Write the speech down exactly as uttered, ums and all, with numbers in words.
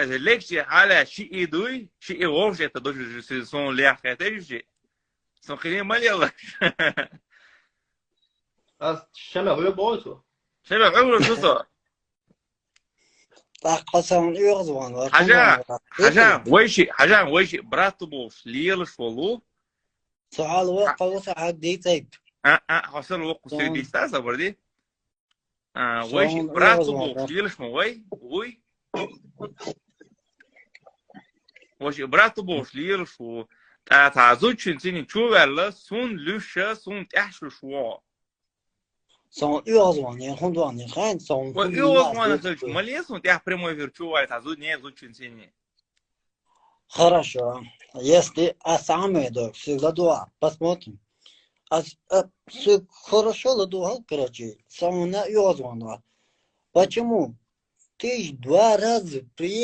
Лекси хьале ши и дуй, ши и вовши это дожи сун лях это же. Сун хине малела. Аз шала хуй босу. Шала хуй босу. Так, хасан уйгъузван. Хажа, хажа, вайши, хажа, вайши, брату болш, лиелш волу. Суал ва къавса хаг дейцайт. А, а, хасан ва къусри дейста сабарди. А, вайши, брату болш, лиелш ма вай, уй. Вайши, брату болш, лиелш ву. Та, та зучин цини чувалла, сун люша, сун тяхшуш ву. Сон уйгъузван, я хундван, я хайн, сон Ва уйгъузван хилч, мале сун тях прямой эфир чувал, та зу, не зучин цини. Хорошо. Если а самое дорого, всегда два. Посмотрим. А, а, всё хорошо, ладугал, короче. Самое на уйгъузван. Почему? Ты ж два раза приехал.